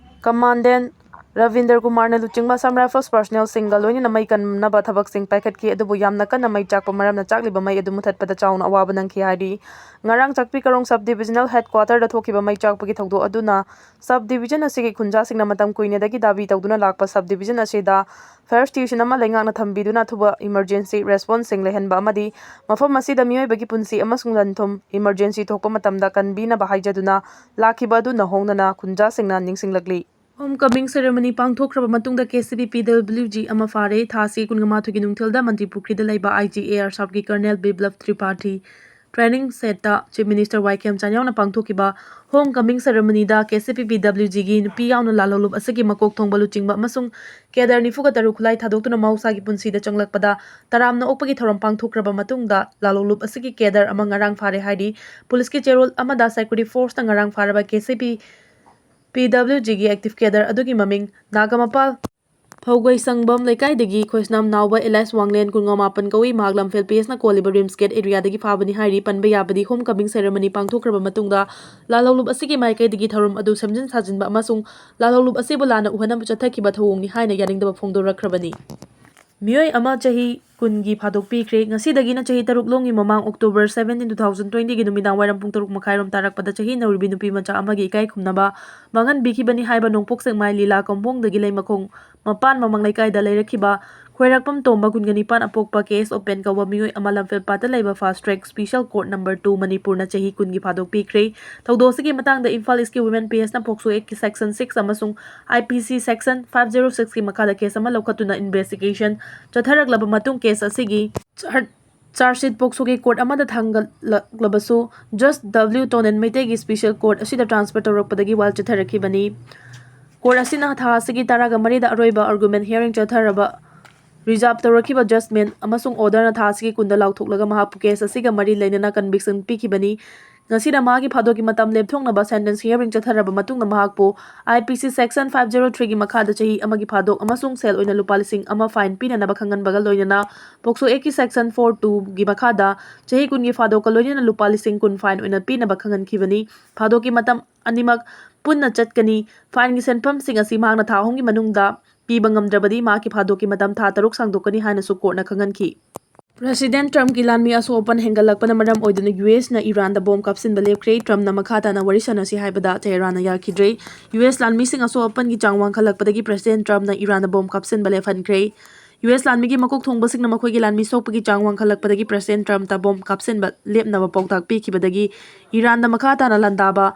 ꯀꯃꯥꯟꯗꯦꯟꯠ ꯔꯕꯤꯟꯗ꯭ꯔ ꯀꯨꯃꯥꯔꯅ ꯂꯨꯆꯤꯡꯕ ꯑꯁꯥꯝ ꯔꯥꯏꯐꯜꯁ ꯄꯥꯔꯁꯅꯦꯜꯁꯤꯡꯒ ꯂꯣꯏꯅꯅ ꯃꯩ ꯀꯟꯅꯕ ꯊꯕꯛꯁꯤꯡ ꯄꯥꯏꯈꯠꯈꯤ, ꯑꯗꯨꯕꯨ ꯌꯥꯝꯅ ꯀꯟꯅ ꯃꯩ ꯆꯥꯛꯄ ꯃꯔꯝꯅ ꯆꯥꯛꯂꯤꯕ ꯃꯩ ꯑꯗꯨ ꯃꯨꯊꯠꯄꯗ ꯆꯥꯎꯅ ꯑꯋꯥꯕ ꯅꯪꯈꯤ ꯍꯥꯏꯔꯤ꯫ ꯉꯔꯥꯡ ꯆꯥꯛꯄꯤ ꯀꯔꯣꯡ ꯁꯕ ꯗꯤꯕꯤꯖꯅꯦꯜ ꯍꯦꯗ ꯀ꯭ꯋꯥꯇꯔꯗ ꯊꯣꯛꯈꯤꯕ ꯃꯩ ꯆꯥꯛꯄꯒꯤ ꯊꯧꯗꯣꯛ ꯑꯗꯨꯅ ꯁꯕ ꯗꯤꯕꯤꯖꯟ ꯑꯁꯤꯒꯤ ꯈꯨꯟꯖꯥꯁꯤꯡꯅ ꯃꯇꯝ ꯀꯨꯏꯅꯗꯒꯤ ꯗꯥꯕꯤ ꯇꯧꯗꯨꯅ ꯂꯥꯛꯄ ꯁꯕ ꯗꯤꯕꯤꯖꯟ ꯑꯁꯤꯗ ꯐꯥꯌꯔ ꯁ꯭ꯇꯦꯁꯟ ꯑꯃ ꯂꯩꯉꯥꯛꯅ ꯊꯝꯕꯤꯗꯨꯅ ꯑꯊꯨꯕ ꯏꯃꯔꯖꯦꯟꯁꯤ ꯔꯦꯁꯄꯣꯟꯁꯁꯤꯡ ꯂꯩꯍꯟꯕ ꯑꯃꯗꯤ ꯃꯐꯝ ꯑꯁꯤꯗ ꯃꯤꯑꯣꯏꯕꯒꯤ ꯄꯨꯟꯁꯤ ꯑꯃꯁꯨꯡ ꯂꯟ-ꯊꯨꯝ ꯏꯃꯔꯖꯦꯟꯁꯤ ꯊꯣꯛꯄ ꯃꯇꯝꯗ ꯀꯟꯕꯤꯅꯕ ꯍꯥꯏꯖꯗꯨꯅ ꯂꯥꯛꯈꯤꯕ ꯑꯗꯨ ꯅꯧꯍꯧꯅꯅ ꯈꯨꯟꯖꯥꯁꯤꯡꯅ ꯅꯤꯡꯁꯤꯡꯂꯛꯂꯤ꯫ ꯍꯣꯝ ꯀꯃꯤꯡ ꯁꯦꯔꯦꯃꯣꯅꯤ ꯄꯥꯡꯊꯣꯛꯈ꯭ꯔꯕ ꯃꯇꯨꯡꯗ ꯀꯦ ꯁꯤ ꯄꯤ ꯄꯤ ꯗꯕ꯭ꯂꯤꯎ ꯖꯤ ꯑꯃ ꯐꯥꯔꯦ꯫ ꯊꯥ ꯑꯁꯤ ꯀꯨꯟꯃꯉꯥ ꯊꯣꯛꯀꯤ ꯅꯨꯡꯊꯤꯜꯗ ꯃꯟꯇ꯭ꯔꯤ ꯄꯨꯈ꯭ꯔꯤꯗ ꯂꯩꯕ ꯑꯥꯏ ꯖꯤ ꯑꯦ ꯑꯥꯔ ꯁꯕꯀꯤ ꯀꯔꯅꯦꯜ ꯕꯤꯄ꯭ꯂꯕ ꯇ꯭ꯔꯤꯄꯥꯊꯤ ꯇ꯭ꯔꯦꯅꯤꯡ ꯁꯦꯠꯇ ꯆꯤꯐ ꯃꯤꯅꯤꯁꯇꯔ ꯋꯥꯏ ꯈꯦꯝꯆꯥꯟ ꯌꯥꯎꯅ ꯄꯥꯡꯊꯣꯛꯈꯤꯕ ꯍꯣꯝ ꯀꯃꯤꯡ ꯁꯦꯔꯦꯃꯣꯅꯤꯗ ꯀꯦ ꯁꯤ ꯄꯤ ꯄꯤ ꯗꯕ꯭ꯂꯤꯎ ꯖꯤꯒꯤ ꯅꯨꯄꯤ ꯌꯥꯎꯅ ꯂꯥꯜꯍꯧꯂꯨꯞ ꯑꯁꯤꯒꯤ ꯃꯀꯣꯛ ꯊꯣꯡꯕ ꯂꯨꯆꯤꯡꯕ ꯑꯃꯁꯨꯡ ꯀꯦꯗꯔ ꯅꯤꯐꯨꯒ ꯇꯔꯨꯛ ꯈꯨꯠꯂꯥꯏ ꯊꯥꯗꯣꯛꯇꯨꯅ ꯃꯍꯧꯁꯥꯒꯤ ꯄꯨꯟꯁꯤꯗ ꯆꯪꯂꯛꯄꯗ ꯇꯔꯥꯝꯅ ꯑꯣꯛꯄꯒꯤ ꯊꯧꯔꯝ ꯄꯥꯡꯊꯣꯛꯈ꯭ꯔꯕ ꯃꯇꯨꯡꯗ ꯂꯥꯜꯍꯧꯂꯨꯞ ꯑꯁꯤꯒꯤ ꯀꯦꯗꯔ ꯑꯃ ꯉꯔꯥꯡ ꯐꯥꯔꯦ ꯍꯥꯏꯔꯤ꯫ ꯄꯨꯂꯤꯁꯀꯤ ꯆꯦꯔꯣꯜ ꯑꯃꯗ ꯁꯦꯀ꯭ꯌꯨꯔꯤꯇꯤ ꯐꯣꯔꯁꯅ ꯉꯔꯥꯡ ꯐꯥꯔꯕ ꯀꯦ ꯁꯤ ꯄꯤ ꯄꯤ ꯗꯕ꯭ꯂꯤꯎ ꯖꯤꯒꯤ ꯑꯦꯛꯇꯤꯚ ꯀꯦꯗꯔ ꯑꯗꯨꯒꯤ ꯃꯃꯤꯡ ꯅꯥꯒꯃꯄꯥꯜ ꯐꯧꯒꯩ ꯁꯪꯕꯝ ꯂꯩꯀꯥꯏꯗꯒꯤ ꯈꯣꯏꯁꯅꯥꯝ ꯅꯥꯎꯕ ꯑꯦꯂꯥꯏꯁ ꯋꯥꯡꯂꯦꯟ ꯀꯨꯟꯒ ꯃꯥꯄꯟ ꯀꯧꯏ꯫ ꯃꯍꯥꯛ ꯂꯝꯐꯦꯜ ꯄꯤ ꯑꯦꯁꯅ ꯀꯣꯜꯂꯤꯕ ꯔꯤꯝꯁ ꯒꯦꯠ ꯑꯦꯔꯤꯌꯥꯗꯒꯤ ꯐꯥꯕꯅꯤ ꯍꯥꯏꯔꯤ꯫ ꯄꯟꯕ ꯌꯥꯕꯗꯤ ꯍꯣꯝ ꯀꯃꯤꯡ ꯁꯦꯔꯦꯃꯣꯅꯤ ꯄꯥꯡꯊꯣꯛꯈ꯭ꯔꯕ ꯃꯇꯨꯡꯗ ꯂꯥꯜꯍꯧꯂꯨꯞ ꯑꯁꯤꯒꯤ ꯃꯥꯏꯀꯩꯗꯒꯤ ꯊꯧꯔꯝ ꯑꯗꯨ ꯁꯦꯝꯖꯤꯟ ꯁꯥꯖꯤꯟꯕ ꯑꯃꯁꯨꯡ ꯂꯥꯜꯍꯧꯂꯨꯞ ꯑꯁꯤꯕꯨ ꯂꯥꯟꯅ ꯎꯍꯟꯅꯕ ꯆꯠꯊꯈꯤꯕ ꯊꯧꯑꯣꯡꯅꯤ ꯍꯥꯏꯅ ꯌꯥꯅꯤꯡꯗꯕ ꯐꯣꯡꯗꯣꯔꯛꯈ꯭ꯔꯕꯅꯤ꯫ ꯃꯤꯑꯣꯏ ꯑꯃ ꯆꯍꯤ ꯀꯨꯟꯒꯤ ꯐꯥꯗꯣꯛꯄꯤꯈ꯭ꯔꯦ꯫ ꯉꯁꯤꯗꯒꯤꯅ ꯆꯍꯤ ꯇꯔꯨꯛ ꯂꯣꯝꯒꯤ ꯃꯃꯥꯡ ꯑꯣꯛꯇꯣꯕꯔ ꯁꯕꯦꯟꯇꯤꯟ, ꯇꯨ ꯊꯥꯎꯖꯟ ꯇ꯭ꯋꯦꯟꯇꯤꯒꯤ ꯅꯨꯃꯤꯗꯥꯡ ꯋꯥꯏꯔꯝ ꯄꯨꯡ ꯇꯔꯨꯛ ꯃꯈꯥꯏꯔꯣꯝ ꯇꯥꯔꯛꯄꯗ ꯆꯍꯤ ꯅꯧꯔꯤꯕꯤ ꯅꯨꯄꯤ ꯃꯆꯥ ꯑꯃꯒꯤ ꯏꯀꯥꯏ ꯈꯨꯝꯅꯕ ꯃꯥꯡꯍꯟꯕꯤꯈꯤꯕꯅꯤ ꯍꯥꯏꯕ ꯅꯣꯡꯄꯣꯛ ꯁꯦꯛꯃꯥꯏ ꯂꯤꯂꯥ ꯀꯣꯝꯕꯣꯡꯗꯒꯤ ꯂꯩꯃꯈꯣꯡ ꯃꯄꯥꯟ ꯃꯃꯥꯡ ꯂꯩꯀꯥꯏꯗ ꯂꯩꯔꯛꯈꯤꯕ ꯈꯣꯏꯔꯥꯛꯄꯝ ꯇꯣꯝꯕ, ꯀꯨꯟꯒ ꯅꯤꯄꯥꯟ, ꯑꯄꯣꯛꯄ ꯀꯦ ꯑꯦꯁ ꯑꯣꯄꯦꯟ ꯀꯧꯕ ꯃꯤꯑꯣꯏ ꯑꯃ ꯂꯝꯐꯦꯜ ꯄꯥꯠꯇ ꯂꯩꯕ fast track special court number two ꯃꯅꯤꯄꯨꯔꯅ ꯆꯍꯤ ꯀꯨꯟꯒꯤ ꯐꯥꯗꯣꯛꯄꯤꯈ꯭ꯔꯦ꯫ ꯊꯧꯗꯣꯛ ꯑꯁꯤꯒꯤ ꯃꯇꯥꯡꯗ ꯏꯝꯐꯥꯜ ꯏꯁꯀꯤ ꯋꯨꯃꯦꯟ ꯄꯤ ꯑꯦꯁꯅ ꯄꯣꯛꯁꯣ ꯑꯦꯛꯀꯤ ꯁꯦꯛꯁꯟ ꯁꯤꯛꯁ ꯑꯃꯁꯨꯡ ꯑꯥꯏ ꯄꯤ ꯁꯤ ꯁꯦꯛꯁꯟ ꯐꯥꯏꯚ ꯖꯦꯔꯣ ꯁꯤꯛꯁꯀꯤ ꯃꯈꯥꯗ ꯀꯦꯁ ꯑꯃ ꯂꯧꯈꯠꯇꯨꯅ ꯏꯟꯚꯦꯁꯇꯤꯒꯦꯁꯟ ꯆꯠꯊꯔꯛꯂꯕ ꯃꯇꯨꯡ ꯀꯦꯁ ꯑꯁꯤꯒꯤ ꯆꯥꯔ-, ꯆꯥꯔꯖꯁꯤꯠ ꯄꯣꯛꯁꯣꯒꯤ ꯀꯣꯔꯠ ꯑꯃꯗ ꯊꯥꯡꯒꯠꯂꯛꯂꯕꯁꯨ ꯖꯁ ꯗꯕ꯭ꯂꯤꯎ ꯇꯣꯅꯦꯟ ꯃꯩꯇꯩꯒꯤ ꯁ꯭ꯄꯤꯁꯦꯜ ꯀꯣꯔꯠ ꯑꯁꯤꯗ ꯇ꯭ꯔꯥꯟꯁꯐꯔ ꯇꯧꯔꯛꯄꯗꯒꯤ ꯋꯥꯏꯜ ꯆꯠꯊꯔꯛꯈꯤꯕꯅꯤ꯫ ꯀꯣꯔꯠ ꯑꯁꯤꯅ ꯊꯥ ꯑꯁꯤꯒꯤ ꯇꯔꯥꯒ ꯃꯔꯤꯗ ꯑꯔꯣꯏꯕ ꯑꯥꯔꯒꯨꯃꯦꯟ ꯍꯤꯌꯥꯔꯤꯡ ꯆꯠꯊꯔꯕ ꯔꯤꯖꯥꯔꯚ ꯇꯧꯔꯛꯈꯤꯕ ꯖꯖꯃꯦꯟ ꯑꯃꯁꯨꯡ ꯑꯣꯔꯗꯔꯅ ꯊꯥ ꯑꯁꯤꯒꯤ ꯀꯨꯟꯗ ꯂꯥꯎꯊꯣꯛꯂꯒ ꯃꯍꯥꯛꯄꯨ ꯀꯦꯁ ꯑꯁꯤꯒ ꯃꯔꯤ ꯂꯩꯅꯅ ꯀꯟꯚꯤꯛꯁꯟ ꯄꯤꯈꯤꯕꯅꯤ꯫ ꯉꯁꯤꯅ ꯃꯍꯥꯛꯀꯤ ꯐꯥꯗꯣꯛꯀꯤ ꯃꯇꯝ ꯂꯦꯞꯊꯣꯛꯅꯕ sentence hearing ꯆꯠꯊꯔꯕ ꯃꯇꯨꯡꯗ ꯃꯍꯥꯛꯄꯨ I P C section five zero three ꯒꯤ ꯃꯈꯥꯗ ꯆꯍꯤ ꯑꯃꯒꯤ ꯐꯥꯗꯣꯛ ꯑꯃꯁꯨꯡ ꯁꯦꯜ ꯑꯣꯏꯅ ꯂꯨꯄꯥ ꯂꯤꯁꯤꯡ ꯑꯃ fine ꯄꯤꯅꯅꯕ ꯈꯪꯍꯟꯕꯒ ꯂꯣꯏꯅꯅ POCSO Act ꯀꯤ section four two ꯒꯤ ꯃꯈꯥꯗ ꯆꯍꯤ ꯀꯨꯟꯒꯤ ꯐꯥꯗꯣꯛꯀ ꯂꯣꯏꯅꯅ ꯂꯨꯄꯥ ꯂꯤꯁꯤꯡ ꯀꯨꯟ fine ꯑꯣꯏꯅ ꯄꯤꯅꯕ ꯈꯪꯍꯟꯈꯤꯕꯅꯤ꯫ ꯐꯥꯗꯣꯛꯀꯤ ꯃꯇꯝ ꯑꯅꯤꯃꯛ ꯄꯨꯟꯅ ꯆꯠꯀꯅꯤ꯫ Fine ꯒꯤ ꯁꯦꯟꯐꯝꯁꯤꯡ ꯑꯁꯤ ꯃꯍꯥꯛꯅ ꯊꯥ ꯑꯍꯨꯝꯒꯤ ꯃꯅꯨꯡꯗ ꯄꯤꯕ ꯉꯝꯗ꯭ꯔꯕꯗꯤ ꯃꯍꯥꯛꯀꯤ ꯐꯥꯗꯣꯛꯀꯤ ꯃꯇꯝ ꯊꯥ ꯇꯔꯨꯛ ꯁꯥꯡꯗꯣꯛꯀꯅꯤ ꯍꯥꯏꯅꯁꯨ court ꯅ ꯈꯪꯍꯟꯈꯤ꯫ President Trump ꯀꯤ ꯂꯥꯟꯃꯤ ꯑꯁꯣꯛ ꯑꯄꯟ ꯍꯦꯟꯒꯠꯂꯛꯄꯅ ꯃꯔꯝ ꯑꯣꯏꯗꯨꯅ U S ꯅ Iran ꯗ bomb ꯀꯥꯞꯁꯤꯟꯕ ꯂꯦꯞꯈ꯭ꯔꯦ꯫ Trump ꯅ ꯃꯈꯥ ꯇꯥꯅ ꯋꯥꯔꯤ ꯁꯥꯟꯅꯁꯤ ꯍꯥꯏꯕꯗ Tehran ꯅ ꯌꯥꯈꯤꯗ꯭ꯔꯦ꯫ U S ꯂꯥꯟꯃꯤꯁꯤꯡ ꯑꯁꯣꯛ ꯑꯄꯟꯒꯤ ꯆꯥꯡ ꯋꯥꯡꯈꯠꯂꯛꯄꯗꯒꯤ President Trump ꯅ Iran ꯗ bomb ꯀꯥꯞꯁꯤꯟꯕ ꯂꯦꯞꯍꯟꯈ꯭ꯔꯦ꯫ U S ꯂꯥꯟꯃꯤꯒꯤ ꯃꯀꯣꯛ ꯊꯣꯡꯕꯁꯤꯡꯅ ꯃꯈꯣꯏꯒꯤ ꯂꯥꯟꯃꯤ ꯁꯣꯛꯄꯒꯤ ꯆꯥꯡ ꯋꯥꯡꯈꯠꯂꯛꯄꯗꯒꯤ President Trump ꯇ bomb ꯀꯥꯞꯁꯤꯟꯕ ꯂꯦꯞꯅꯕ ꯄꯥꯎꯇꯥꯛ ꯄꯤꯈꯤꯕꯗꯒꯤ Iran ꯗ ꯃꯈꯥ ꯇꯥꯅ ꯂꯥꯟꯗꯥꯕ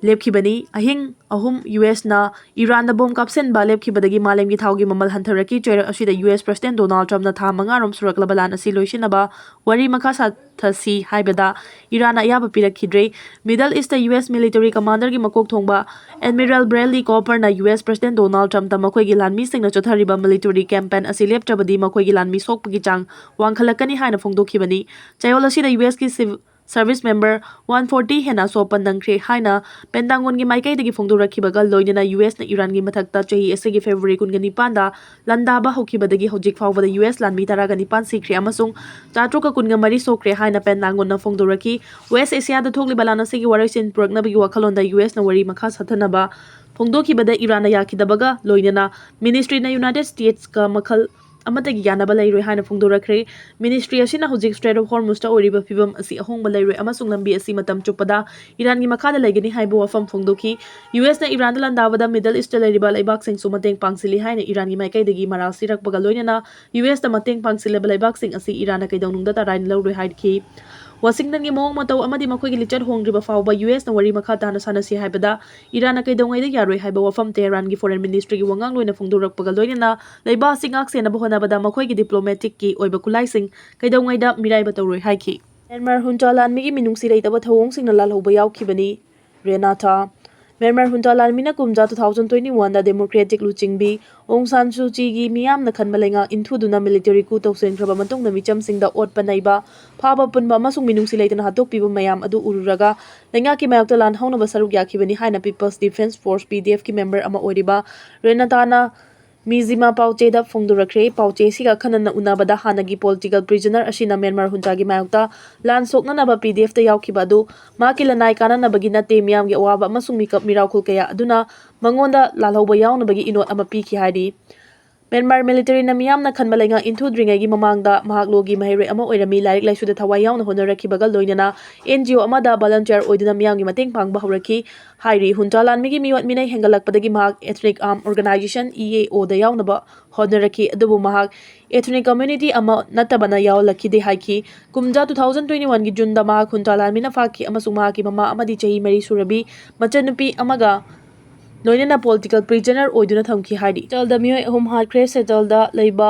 ꯂꯦꯞꯈꯤꯕꯅꯤ꯫ ꯑꯍꯤꯡ ꯑꯍꯨꯝ U S ꯅ Iran ꯗ bomb ꯀꯥꯞꯁꯤꯟꯕ ꯂꯦꯞꯈꯤꯕꯗꯒꯤ ꯃꯥꯂꯦꯝꯒꯤ ꯊꯥꯎꯒꯤ ꯃꯃꯜ ꯍꯟꯊꯔꯛꯈꯤ꯫ ꯆꯩꯔꯛ ꯑꯁꯤꯗ U S President Donald Trump ꯅ ꯊꯥ ꯃꯉꯥꯔꯣꯝ ꯁꯨꯔꯛꯂꯕ ꯂꯥꯟ ꯑꯁꯤ ꯂꯣꯏꯁꯤꯟꯅꯕ ꯋꯥꯔꯤ ꯃꯈꯥ ꯁꯥꯊꯁꯤ ꯍꯥꯏꯕꯗ Iran ꯅ ꯑꯌꯥꯕ ꯄꯤꯔꯛꯈꯤꯗ꯭ꯔꯦ꯫ Middle East ꯇ U S military commander ꯒꯤ ꯃꯀꯣꯛ ꯊꯣꯡꯕ Admiral Bradley Cooper ꯅ U S President Donald Trump ꯇ ꯃꯈꯣꯏꯒꯤ ꯂꯥꯟꯃꯤꯁꯤꯡꯅ ꯆꯠꯊꯔꯤꯕ military campaign ꯑꯁꯤ ꯂꯦꯞꯇ꯭ꯔꯕꯗꯤ ꯃꯈꯣꯏꯒꯤ ꯂꯥꯟꯃꯤ ꯁꯣꯛꯄꯒꯤ ꯆꯥꯡ ꯋꯥꯡꯈꯠꯂꯛꯀꯅꯤ ꯍꯥꯏꯅ ꯐꯣꯡꯗꯣꯛꯈꯤꯕꯅꯤ꯫ ꯆꯌꯣꯜ ꯑꯁꯤꯗ U S ꯀꯤ civ-, service member one forty ꯍꯦꯟꯅ ꯑꯁꯣꯛ ꯑꯄꯟ ꯅꯪꯈ꯭ꯔꯦ ꯍꯥꯏꯅ Pentagon ꯒꯤ ꯃꯥꯏꯀꯩꯗꯒꯤ ꯐꯣꯡꯗꯣꯔꯛꯈꯤꯕꯒ ꯂꯣꯏꯅꯅ U S ꯅ Iran ꯒꯤ ꯃꯊꯛꯇ ꯆꯍꯤ ꯑꯁꯤꯒꯤ February ꯀꯨꯟꯒ ꯅꯤꯄꯥꯟꯗ ꯂꯥꯟꯗꯥꯕ ꯍꯧꯈꯤꯕꯗꯒꯤ ꯍꯧꯖꯤꯛ ꯐꯥꯎꯕꯗ U S ꯂꯥꯟꯃꯤ ꯇꯔꯥꯒ ꯅꯤꯄꯥꯟ ꯁꯤꯈ꯭ꯔꯦ ꯑꯃꯁꯨꯡ ꯆꯥꯇ꯭ꯔꯨꯛꯀ ꯀꯨꯟꯒ ꯃꯔꯤ ꯁꯣꯛꯈ꯭ꯔꯦ ꯍꯥꯏꯅ Pentagon ꯅ ꯐꯣꯡꯗꯣꯔꯛꯈꯤ꯫ West Asia ꯗ ꯊꯣꯛꯂꯤꯕ ꯂꯥꯟ ꯑꯁꯤꯒꯤ ꯋꯥꯔꯣꯏꯁꯤꯟ ꯄꯨꯔꯛꯅꯕꯒꯤ ꯋꯥꯈꯜꯂꯣꯟꯗ U S ꯅ ꯋꯥꯔꯤ ꯃꯈꯥ ꯁꯥꯊꯅꯕ ꯐꯣꯡꯗꯣꯛꯈꯤꯕꯗ Iran ꯅ ꯌꯥꯈꯤꯗꯕꯒ ꯂꯣꯏꯅꯅ ministry ꯅ United States ꯀ ꯃꯈꯜ ꯑꯃꯠꯇꯒꯤ ꯌꯥꯅꯕ ꯂꯩꯔꯣꯏ ꯍꯥꯏꯅ ꯐꯣꯡꯗꯣꯔꯛꯈ꯭ꯔꯦ꯫ Ministry ꯑꯁꯤꯅ ꯍꯧꯖꯤꯛ Strait of Hormuz ꯇ ꯑꯣꯏꯔꯤꯕ ꯐꯤꯚꯝ ꯑꯁꯤ ꯑꯍꯣꯡꯕ ꯂꯩꯔꯣꯏ ꯑꯃꯁꯨꯡ ꯂꯝꯕꯤ ꯑꯁꯤ ꯃꯇꯝ ꯆꯨꯞꯄꯗ Iran ꯒꯤ ꯃꯈꯥꯗ ꯂꯩꯒꯅꯤ ꯍꯥꯏꯕ ꯋꯥꯐꯝ ꯐꯣꯡꯗꯣꯛꯈꯤ꯫ U S ꯅ Iran ꯗ ꯂꯥꯟꯗꯥꯕꯗ Middle East ꯇ ꯂꯩꯔꯤꯕ ꯂꯩꯕꯥꯛꯁꯤꯡꯁꯨ ꯃꯇꯦꯡ ꯄꯥꯡꯁꯤꯜꯂꯤ ꯍꯥꯏꯅ Iran ꯒꯤ ꯃꯥꯏꯀꯩꯗꯒꯤ ꯃꯔꯥꯜ ꯁꯤꯔꯛꯄꯒ ꯂꯣꯏꯅꯅ U S ꯇ ꯃꯇꯦꯡ ꯄꯥꯡꯁꯤꯜꯂꯕ ꯂꯩꯕꯥꯛꯁꯤꯡ ꯑꯁꯤ Iran ꯅ ꯀꯩꯗꯧꯅꯨꯡꯗ ꯇꯔꯥꯏꯅ ꯂꯧꯔꯣꯏ ꯍꯥꯏꯈꯤ꯫ Washington ꯒꯤ ꯃꯑꯣꯡ ꯃꯇꯧ ꯑꯃꯗꯤ ꯃꯈꯣꯏꯒꯤ ꯂꯤꯆꯠ ꯍꯣꯡꯗ꯭ꯔꯤꯕ ꯐꯥꯎꯕ U S ꯅ ꯋꯥꯔꯤ ꯃꯈꯥ ꯇꯥꯅ ꯁꯥꯟꯅꯁꯤ ꯍꯥꯏꯕꯗ Iran ꯅ ꯀꯩꯗꯧꯉꯩꯗ ꯌꯥꯔꯣꯏ ꯍꯥꯏꯕ ꯋꯥꯐꯝ Tehran ꯒꯤ Foreign Ministry ꯒꯤ ꯋꯥꯉꯥꯡꯂꯣꯏꯅ ꯐꯣꯡꯗꯣꯔꯛꯄꯒ ꯂꯣꯏꯅꯅ ꯂꯩꯕꯥꯛ ꯑꯁꯤ ꯉꯥꯛ ꯁꯦꯟꯅꯕ ꯍꯣꯠꯅꯕꯗ ꯃꯈꯣꯏꯒꯤ diplomatic ꯀꯤ ꯑꯣꯏꯕ ꯈꯨꯠꯂꯥꯏꯁꯤꯡ ꯀꯩꯗꯧꯉꯩꯗ ꯃꯤꯔꯥꯏꯕ ꯇꯧꯔꯣꯏ ꯍꯥꯏꯈꯤ꯫ Myanmar junta ꯂꯥꯟꯃꯤꯒꯤ ꯃꯤꯅꯨꯡꯁꯤ ꯂꯩꯇꯕ ꯊꯧꯑꯣꯡꯁꯤꯡꯅ ꯂꯥꯜꯍꯧꯕ ꯌꯥꯎꯈꯤꯕꯅꯤ꯫ Renata ꯃ꯭ꯌꯥꯟꯃꯥꯔ ꯍꯨꯟꯇꯥ ꯂꯥꯟꯃꯤꯅ ꯀꯨꯝꯖꯥ two thousand twenty one ꯗ democratic ꯂꯨꯆꯤꯡꯕꯤ ꯑꯣꯡ ꯁꯥꯟ ꯁꯨ ꯆꯤꯒꯤ ꯃꯤꯌꯥꯝꯅ ꯈꯟꯕ ꯂꯩꯉꯥꯛ ꯏꯟꯊꯨꯗꯨꯅ military coup ꯇꯧꯁꯤꯟꯈ꯭ꯔꯕ ꯃꯇꯨꯡꯗ ꯃꯤꯆꯝꯁꯤꯡꯗ ꯑꯣꯠꯄ ꯅꯩꯕ, ꯐꯥꯕ ꯄꯨꯟꯕ ꯑꯃꯁꯨꯡ ꯃꯤꯅꯨꯡꯁꯤ ꯂꯩꯇꯅ ꯍꯥꯠꯇꯣꯛꯄꯤꯕ ꯃꯌꯥꯝ ꯑꯗꯨ ꯎꯔꯨꯔꯒ ꯂꯩꯉꯥꯛꯀꯤ ꯃꯥꯌꯣꯛꯇ ꯂꯥꯟ ꯍꯧꯅꯕ ꯁꯔꯨꯛ ꯌꯥꯈꯤꯕꯅꯤ ꯍꯥꯏꯅ People's Defence Force, P D F ꯀꯤ member ꯑꯃ ꯑꯣꯏꯔꯤꯕ ꯔꯦꯅꯥꯇꯥꯅ ꯃꯤꯖꯤꯃꯥ ꯄꯥꯎꯆꯦꯗ ꯐꯣꯡꯗꯣꯔꯛꯈ꯭ꯔꯦ꯫ ꯄꯥꯎꯆꯦ ꯑꯁꯤꯒ ꯑꯈꯟꯅꯅ ꯎꯅꯕꯗ ꯍꯥꯟꯅꯒꯤ political prisoner ꯑꯁꯤꯅ ꯃ꯭ꯌꯥꯟꯃꯥꯔ ꯍꯨꯟꯇꯥꯒꯤ ꯃꯥꯌꯣꯛꯇ ꯂꯥꯟ ꯁꯣꯛꯅꯅꯕ P D F ꯇ ꯌꯥꯎꯈꯤꯕ ꯑꯗꯨ ꯃꯍꯥꯛꯀꯤ ꯂꯅꯥꯏ ꯀꯥꯟꯅꯅꯕꯒꯤ ꯅꯠꯇꯦ, ꯃꯤꯌꯥꯝꯒꯤ ꯑꯋꯥꯕ ꯑꯃꯁꯨꯡ ꯃꯤꯀꯞ ꯃꯤꯔꯥꯎꯈꯨꯜ ꯀꯌꯥ ꯑꯗꯨꯅ ꯃꯉꯣꯟꯗ ꯂꯥꯜꯍꯧꯕ ꯌꯥꯎꯅꯕꯒꯤ ꯏꯅꯣꯠ ꯑꯃ ꯄꯤꯈꯤ ꯍꯥꯏꯔꯤ꯫ ꯃ꯭ꯌꯥꯟꯃꯥꯔ military ꯅ ꯃꯤꯌꯥꯝꯅ ꯈꯟꯕ ꯂꯩꯉꯥꯛ ꯏꯟꯊꯨꯗ꯭ꯔꯤꯉꯩꯒꯤ ꯃꯃꯥꯡꯗ ꯃꯍꯥꯛ law ꯒꯤ ꯃꯍꯩꯔꯣꯏ ꯑꯃ ꯑꯣꯏꯔꯝꯃꯤ꯫ ꯂꯥꯏꯔꯤꯛ ꯂꯥꯏꯁꯨꯗ ꯊꯋꯥꯏ ꯌꯥꯎꯅ ꯍꯣꯠꯅꯔꯛꯈꯤꯕꯒ ꯂꯣꯏꯅꯅ N G O ꯑꯃꯗ volunteer ꯑꯣꯏꯗꯨꯅ ꯃꯤꯌꯥꯝꯒꯤ ꯃꯇꯦꯡ ꯄꯥꯡꯕ ꯍꯧꯔꯛꯈꯤ ꯍꯥꯏꯔꯤ꯫ ꯍꯨꯟꯇꯥ ꯂꯥꯟꯃꯤꯒꯤ ꯃꯤꯑꯣꯠ ꯃꯤꯅꯩ ꯍꯦꯟꯒꯠꯂꯛꯄꯗꯒꯤ ꯃꯍꯥꯛ Ethnic Arm Organisation, E A O ꯗ ꯌꯥꯎꯅꯕ ꯍꯣꯠꯅꯔꯛꯈꯤ, ꯑꯗꯨꯕꯨ ꯃꯍꯥꯛ ethnic community ꯑꯃ ꯅꯠꯇꯕꯅ ꯌꯥꯎꯍꯜꯂꯛꯈꯤꯗꯦ ꯍꯥꯏꯈꯤ꯫ ꯀꯨꯝꯖꯥ two thousand twenty one ꯒꯤ June ꯗ ꯃꯍꯥꯛ ꯍꯨꯟꯇꯥ ꯂꯥꯟꯃꯤꯅ ꯐꯥꯈꯤ ꯑꯃꯁꯨꯡ ꯃꯍꯥꯛꯀꯤ ꯃꯃꯥ ꯑꯃꯗꯤ ꯆꯍꯤ ꯃꯔꯤ ꯁꯨꯔꯕꯤ ꯃꯆꯟꯅꯨꯄꯤ ꯑꯃꯒ ꯂꯣꯏꯅꯅ political prisoner ꯑꯣꯏꯗꯨꯅ ꯊꯝꯈꯤ ꯍꯥꯏꯔꯤ꯫ Seattle ꯗ ꯃꯤꯑꯣꯏ ꯑꯍꯨꯝ ꯍꯥꯠꯈ꯭ꯔꯦ꯫ Seattle ꯗ ꯂꯩꯕ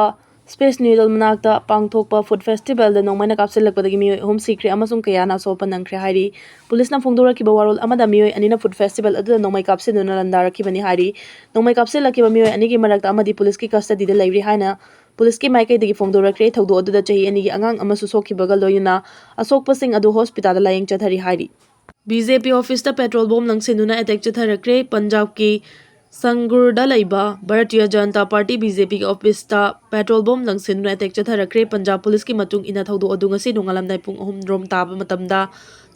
Space Needle ꯃꯅꯥꯛꯇ ꯄꯥꯡꯊꯣꯛꯄ food festival ꯗ ꯅꯣꯡꯃꯩꯅ ꯀꯥꯞꯁꯤꯜꯂꯛꯄꯗꯒꯤ ꯃꯤꯑꯣꯏ ꯑꯍꯨꯝ ꯁꯤꯈ꯭ꯔꯦ ꯑꯃꯁꯨꯡ ꯀꯌꯥꯅ ꯑꯁꯣꯛ ꯑꯄꯟ ꯅꯪꯈ꯭ꯔꯦ ꯍꯥꯏꯔꯤ꯫ ꯄꯨꯂꯤꯁꯅ ꯐꯣꯡꯗꯣꯔꯛꯈꯤꯕ ꯋꯥꯔꯣꯜ ꯑꯃꯗ ꯃꯤꯑꯣꯏ ꯑꯅꯤꯅ food festival ꯑꯗꯨꯗ ꯅꯣꯡꯃꯩ ꯀꯥꯞꯁꯤꯟꯗꯨꯅ ꯂꯥꯟꯗꯥꯔꯛꯈꯤꯕꯅꯤ ꯍꯥꯏꯔꯤ꯫ ꯅꯣꯡꯃꯩ ꯀꯥꯞꯁꯤꯜꯂꯛꯈꯤꯕ ꯃꯤꯑꯣꯏ ꯑꯅꯤꯒꯤ ꯃꯔꯛꯇ ꯑꯃꯗꯤ ꯄꯨꯂꯤꯁꯀꯤ custody ꯗ ꯂꯩꯔꯤ ꯍꯥꯏꯅ ꯄꯨꯂꯤꯁꯀꯤ ꯃꯥꯏꯀꯩꯗꯒꯤ ꯐꯣꯡꯗꯣꯔꯛꯈ꯭ꯔꯦ꯫ ꯊꯧꯗꯣꯛ ꯑꯗꯨꯗ ꯆꯍꯤ ꯑꯅꯤꯒꯤ ꯑꯉꯥꯡ ꯑꯃꯁꯨ ꯁꯣꯛꯈꯤꯕꯒ ꯂꯣꯏꯅꯅ ꯑꯁꯣꯛꯄꯁꯤꯡ ꯑꯗꯨ hospital ꯗ ꯂꯥꯌꯦꯡ ꯆꯠꯊꯔꯤ ꯍꯥꯏꯔꯤ꯫ B J P office ꯇ petrol bomb ꯂꯪꯁꯤꯟꯗꯨꯅ attack ꯆꯠꯊꯔꯛꯈ꯭ꯔꯦ꯫ ꯄꯟꯖꯥꯕꯀꯤ ꯁꯪꯒ꯭ꯔꯨꯔꯗ ꯂꯩꯕ Bharatiya Janata Party, B J P ꯒꯤ office ꯇ petrol bomb ꯂꯪꯁꯤꯟꯗꯨꯅ attack ꯆꯠꯊꯔꯛꯈ꯭ꯔꯦ꯫ ꯄꯟꯖꯥꯕ ꯄꯨꯂꯤꯁꯀꯤ ꯃꯇꯨꯡ ꯏꯟꯅ ꯊꯧꯗꯣꯛ ꯑꯗꯨ ꯉꯁꯤ ꯅꯣꯡꯉꯥꯜꯂꯝꯗꯥꯏ ꯄꯨꯡ ꯑꯍꯨꯝ ꯔꯣꯝ ꯇꯥꯕ ꯃꯇꯝꯗ